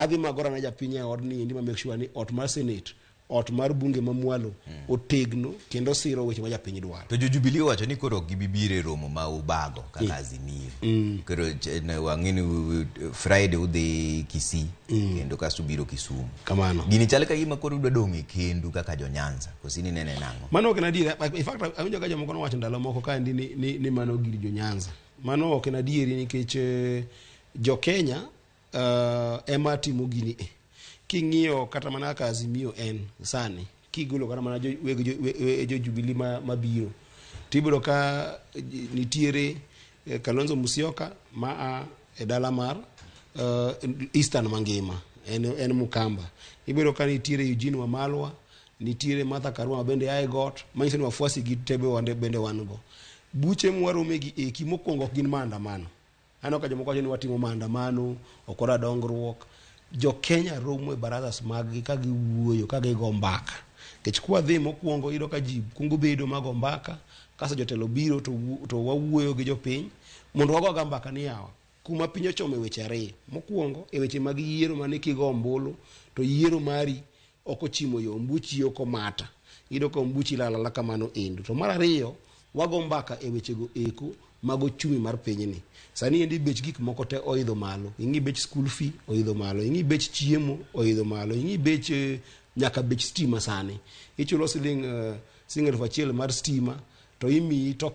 Adhi magora ne japiny e odni endi ma make sure ni ot mar senate, ot mar bunge mamwalo otegno kendo siro weche ma japiny dwaro. To jo Jubilee owacho ni koro ok gibi biro e romo ma ubago kaka Azimio. Koro wang'e ni Friday udhi Kisii kendo kasto ubiro Kisumu. Kamano. Gini chal ka gima koro udwa dong' e kendu kaka jo Nyanza. Koso in inene nang'o? Mano ok en adieri. In fact, awinjo ka jomoko nowacho ndalo moko kaendi ni mano gir jo Nyanza. Mano ok en adieri nikech jo Kenya ema timo gini e. King'iyo kata mana kaka Azimio en sani, kigolo kata mana jo, weg jo, we, we, jo Jubilee mabiro, tibiro ka nitiere Kalonzo Musyoka ma a e dala mar Eastern mangima, en Mukamba. Ibiro ka nitiere Eugene Wamalwa, nitiere Martha Karua ma bende a e got, manyiso ni wafuasi gi tebe wande bende wan go. Buche mwarome gi eki mokwongo ok gin maandamano. Aneno ka jomoko wacho ni watimo maandamano, ok wadwa dongruok. Jo Kenya romo e barazas maggi ka giwuoyo, ka gigo mbaka. Nikech kwadhi mokwongo iyudo ka ji kuongo bedo ma go mbaka, kasto jotelo biro to wawuoyo gi jopiny mondo wago aga mbaka ni yawa. Kuma piny ochomo e weche ariyo. Mokwongo e weche mag yiero mane kigo ombulu to yiero mari ok ochimo yo, ombuchi ok omata. Iyudo ka ombuchi lal alala kamano endo. To mar ariyo, wago mbaka e wechego eko mag ochumi mar pinyni. Sani endi bech gik moko te oidho malo. Ing'i bech school fee oidho malo, ing'i bech chiemo oidho malo, ing'i bech nyaka bech stima sani. Ichulo siling 1000 mar stima to imiyi token.